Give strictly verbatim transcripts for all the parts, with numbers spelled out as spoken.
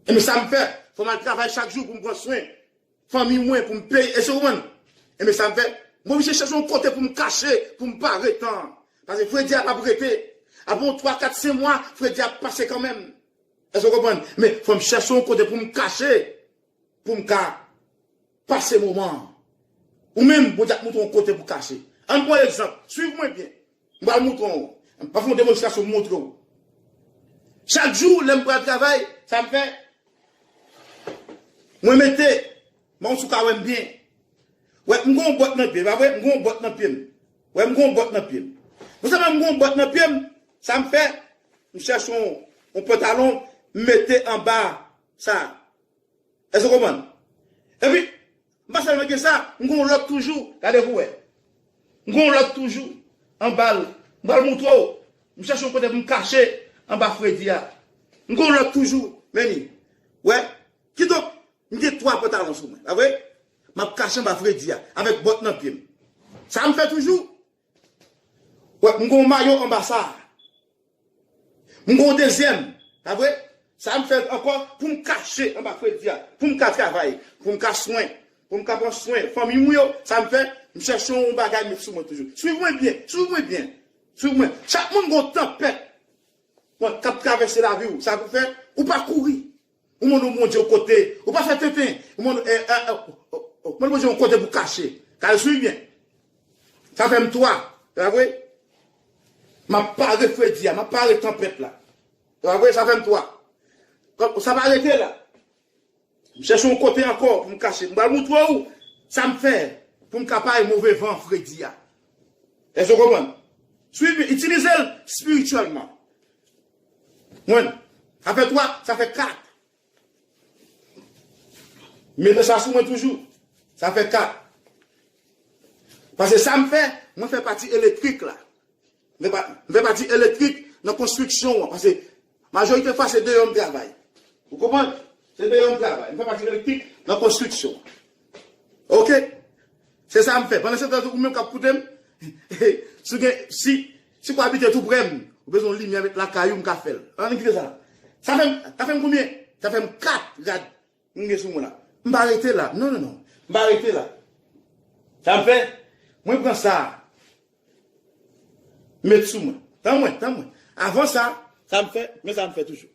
Ebyen sa m fè, fò m al travay chak jou pou m pran swen fanmi mwen, pou m peye, èske w konprann? Ebyen sa m fè, m oblije chèche yon kote pou m kache, pou m pa ret tan. Paske fredi a p ap rete. Apre yon twa, kat, senk mwa, fredi a ap pase kanmenm. Èske w konprann? Men fò m chèche yon kote pou m kache, pou m ka pase moman an. Ou menm, Bondye ap montre w yon kote pou kache. Ann pran egzanp. Swiv mwen byen. M pral montre w. M pa fè yon demonstrasyon, m montre w. Chak jou, lè m pral travay, sa m fè? Mwen mete, m pa konn si w ka wè m byen. Wè, m gen yon bòt nan pye m, pa vre? M gen yon bòt nan pye m. Wè, m gen yon bòt nan pye m. Non sèlman m gen yon bòt nan pye m, sa m fè? M chèche yon, yon pantalon, m mete anba sa. Èske w konprann? Epi, m pa sèlman gen sa, m gen yon lòt toujou, gade pou w wè. M gen yon lòt toujou, anba l. M pral montre w. M chèche yon kote pou m kache anba fredi a. M gen yon lòt toujou, men li. Wè, kidonk, m gen twa pantalon sou mwen, pa vre? M ap kache anba fredi a, avèk bòt nan pye m. Sa m fè toujou. Wè, m gen yon mayo anba sa. M gen yon dezyèm, pa vre? Sa m fè ankò pou m kache anba fredi a, pou m ka travay, pou m ka swen, pou m ka pran swen fanmi m yo. Sa m fè? M chèche yon bagay met sou mwen toujou. Swiv mwen byen, swiv mwen byen, swiv mwen. Chak moun gen yon tanpèt, bon, k ap travèse lavi w. Sa pou fè, ou pa kouri. Ou mande yon Bondye yon kote. Ou pa fè tenten. Ou mande, eh, eh, eh, oh, oh, oh, mande Bondye yon kote pou kache. Gade, swiv byen. Sa fè m twa. Se pa vre? M ap pare fredi a. M ap pare tanpèt la. Se pa vre? Sa fè m twa. Sa pa rete la. M chèche yon kote ankò pou m kache. M pral montre w sa m fè pou m ka pare move van fredi a. Èske w konprann? Swiv, itilize l espirityèlman. Mwen, sa fè twa, sa fè kat. Mete sa sou mwen toujou. Sa fè kat. Paske sa m fè, mwen fè pati elektrik la. M fè pa-, m fè pati elektrik nan konstriksyon an. Paske majorite fwa se deyò m travay. Ou konprann? Se deyò m travay. M fè pati elektrik nan konstriksyon an. Oke? Se sa m fè. Pandan se tan, ou menm k ap koute m, si w gen, si, si w abite tou prè m, ou bezwen yon limyè met lakay ou, m ka fè l. Ann kite sa. Sa fè m, sa fè m konbyen? Sa fè m kat rad m gen sou mwen la. M pa rete la. Non, non, non. M pa rete la. Sa m fè? Mwen pran sa. Met sou mwen. Tann mwen, tann mwen. Avan sa, sa m fè? Men sa m fè toujou.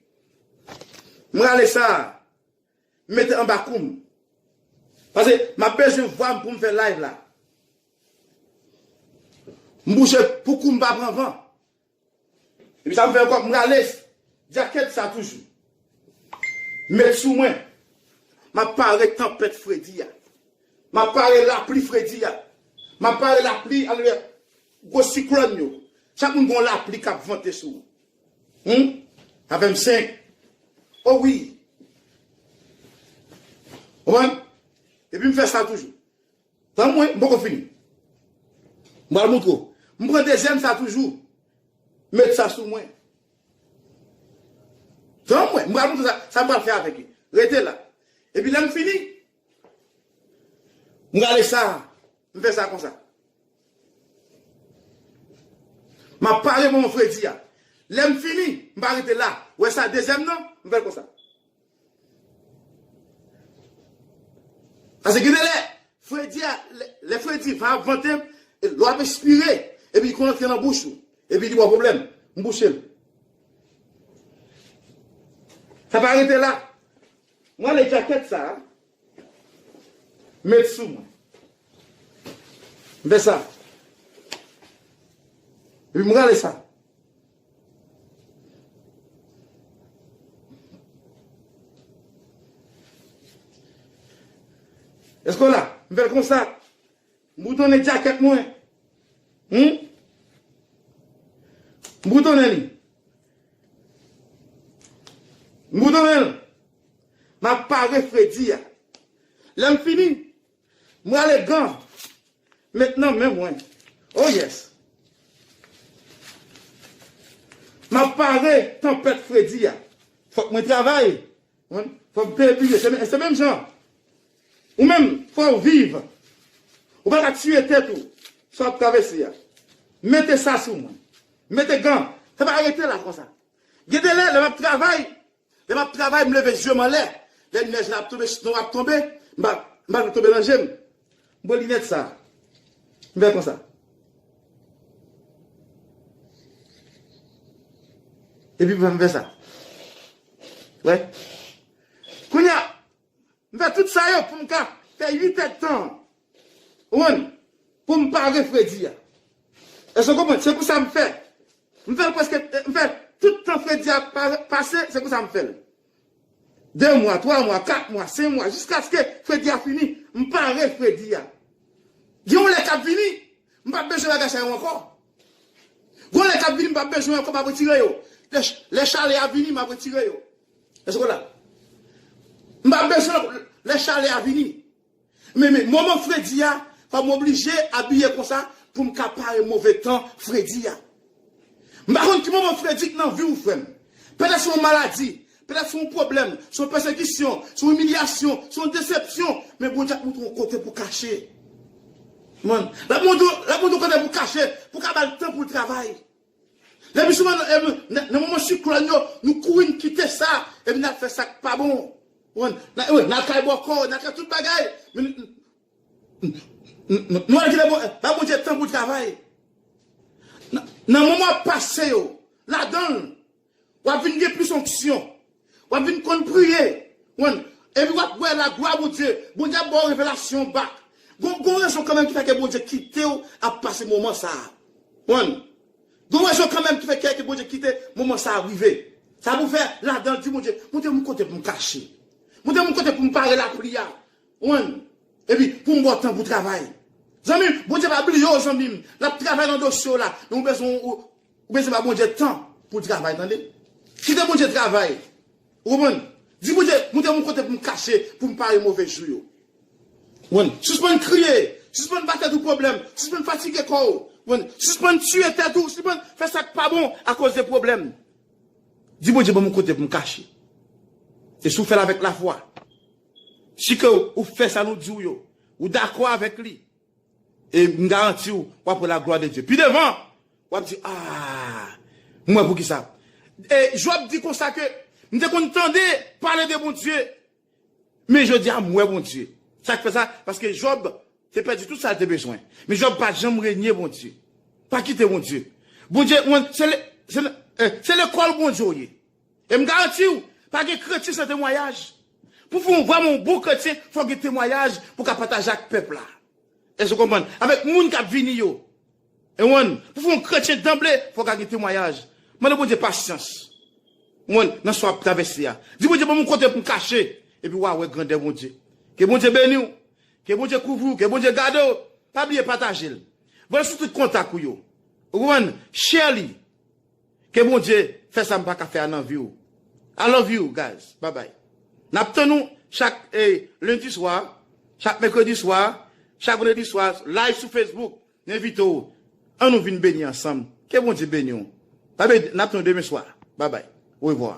M rale sa. M mete anba kou m. Paske m ap bezwen vwa m pou m fè live la. M bouche pou kou m pa pran van. Epi sa m fè ankò, m rale djakèt sa toujou. M met sou mwen. M ap pare tanpèt fredi a. M ap pare lapli fredi a. M ap pare lapli, alelouya, gwo siklòn yo. Chak moun gon lapli k ap vante sou ou. Hmm? Sa fè m senk. O wi. Konprann? Epi m fè sa toujou. Tann mwen, m poko fini. M pral montre w. M pran dezyèm sa toujou. Met sa sou mwen. Tann mwen, m pral montre sa, sa m pral fè avèk li. Rete la. Epi lè m fini, m rale sa. M fè sa konsa. M ap pare pou mwen fredi a. Lè m fini, m pa rete la. Ou wè sa dezyèm nan, m fè l konsa. Paske gen de lè, fredi a, lè, lè fredi va ap vante, lè w ap espire, epi li konn antre nan bouch ou, epi li ba w pwoblèm. M bouche l. Sa pa rete la. M rale djakèt sa a. Met sou mwen. M fè sa. Epi m rale sa. Èske w la? M fè l konsa. M boutonnen djakèt mwen. Hmm? M boutonnen li. M boutonnen l. M ap pare fredi a. Lè m fini, m rale gan. Met nan men mwen. Oh yes. M ap pare tanpèt fredi a. Fòk mwen travay. Fò m peye biyè. Se men-, se menm jan. Ou menm, fò w viv. Ou pa ka tiye tèt ou. Sa w ap travèse a. Mete sa sou mwen. Mete gan. Sa pa rete la konsa. Gen de lè, lè m ap travay, Lè m ap travay, m leve je m anlè. Lè nèj la ap tonbe, snon ap tonbe, m pa, m pa vle tonbe nan je m. M pran linèt sa. M fè konsa. Epi m fè sa. Wè. Kounye a, m fè tout sa yo pou m ka fè uit èdtan. Ou konprann? Pou m pare fredi a. Èske w konprann? Se pou sa m fè. M fè l prèske, m fè tout tan fredi a pa- pase, se pou sa m fè l. De mwa, twa mwa, kat mwa, senk mwa, jiskaske fredi a fini, m pare fredi a. Gen yon lè k ap vini, m p ap bezwen bagay sa yo ankò. Gen yon lè k ap vini, m p ap bezwen ankò, m ap retire yo. Lè ch- lè chalè a vini, m ap retire yo. Èske w la? M p ap bezwen lè chalè a vini. Men, men, moman fredi a, fò m oblije abiye konsa pou m ka pare move tan fredi a. M pa konn ki moman fredi k nan vi w, frè m. Petèt se yon maladi, petèt se yon pwoblèm, se yon pèsekisyon, se yon imilyasyon, se yon desepsyon. Men Bondye ap montre w kote pou kache. Man, l ap montre w, l ap montre w kote pou kache, pou ka ba l tan pou l travay. Lepi souvan, nan, nan, nan moman siklòn yo, nou kouri, n kite sa, epi n ap fè sa k pa bon. Ou konprann? N a- wi, n al kay bòkò, n al kay tout bagay. Men nou, nou, nou, nou al kite Bon- ba Bondye tan pou l travay. Nan, nan moman w ap pase yo, ladan l, w ap vin gen plis onksyon. W ap vin konn priye. Ou konprann? Epi w ap wè laglwa Bondye. Bondye ap ba w revelasyon bak. Gon, gon rezon kanmenm ki fè ke Bondye kite w ap pase moman sa a. Ou konprann? Gon rezon kanmenm ki fè ke, ke Bondye kite moman sa a rive. Sa pou fè ladan l di Bondye, montre m kote pou m kache. Montre m kote pou m pare lapli a. Ou konprann? Epi pou m ba w tan pou travay. Zanmi m, Bondye pa bliye w, zanmi m. L ap travay nan dosye w la. Men ou bezwen, ou, ou bezwen ba Bondye tan pou l travay, tande. Kite Bondye travay. Ou konprann? Di Bondye, montre m yon kote pou m kache, pou m pare move jou yo. Ou konprann? Sispann kriye, sispann ba tèt ou pwoblèm, sispann fatige kò w. Ou konprann? Sispann tiye tèt ou, sispann fè sa k pa bon akoz de pwoblèm. Di Bondye, ban m yon kote pou m kache. E si w fè l avèk lafwa, si ke ou fè sa nou di w yo, ou dakò avèk li, e m garanti w, w ap wè laglwa de Dye. Pi devan, w ap di, ah, m wè poukisa. E Jòb di konsa ke, m te konn tande pale de Bondye, men jodi a, m wè Bondye. Sa k fè sa? Paske Jòb te pèdi tout sa l te bezwen. Men Jòb pa t janm renye Bondye. Pa kite Bondye. Bondye, mwen, se le- se le- eh, se lekòl Bondye w ye. E m garanti w, pa gen kretyen san temwayaj. Pou fè w vrèman yon bon kretyen, fò w gen temwayaj pou w ka pataje ak pèp la. Èske w konprann? Avèk moun k ap vini yo. E w konprann? Pou fè w yon kretyen danble, fò w ka gen temwayaj. Mande Bondye pasyans. Ou konprann? Nan sa w ap travèse a. Di Bondye, ban m yon kote pou m kache. Epi w a wè grandè Bondye. Ke Bondye beni w. Ke Bondye kouvri w. Ke Bondye gade w. Pa bliye pataje l. Voye l sou tout kontak ou yo. Ou konprann? Share li. Ke Bondye fè sa m pa ka fè a nan vi w. I love you, guys. Bye bye. N ap tann nou chak, eh, lendi swa, chak mèkredi swa, chak vandredi swa, live sou Facebook. M envite w. An nou vin beni ansanm. Ke Bondye beni w. Pa bliye, n ap tann nou demen swa. Bye bye. Orevwa.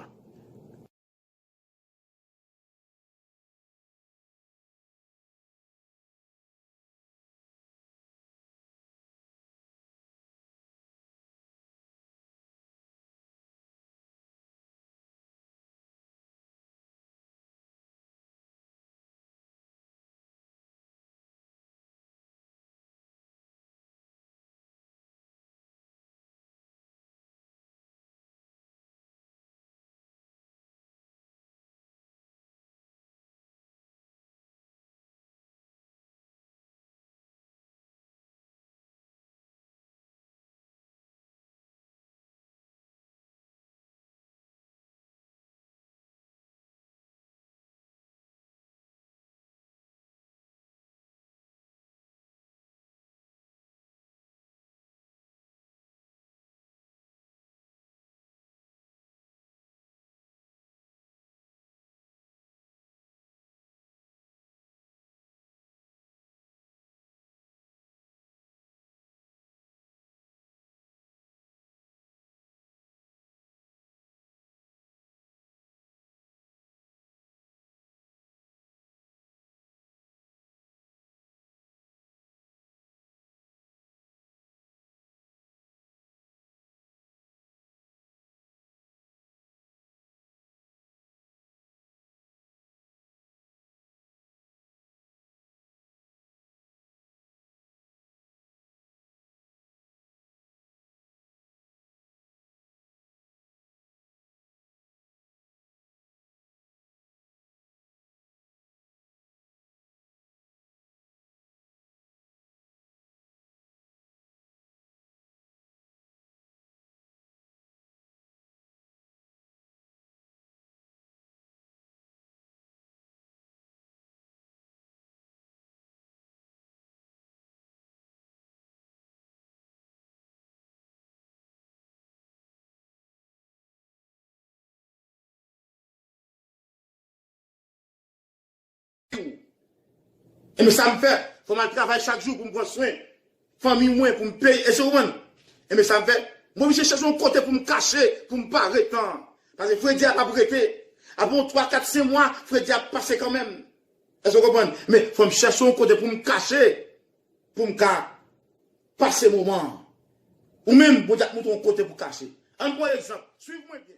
Ebyen sa m fè, fò m al travay chak jou pou m pran swen fanmi mwen, pou m peye, èske w konprann? Ebyen sa m fè, mwen oblije chèche yon kote pou m kache, pou m pa ret tan. Paske fredi a p ap rete. Apre yon twa, kat, senk mwa, fredi a ap pase kanmenm. Èske w konprann? Men fò m chèche yon kote pou m kache, pou m ka pase moman an. Ou menm, Bondye ap montre yon kote pou kache. Ann pran egzanp, swiv mwen byen.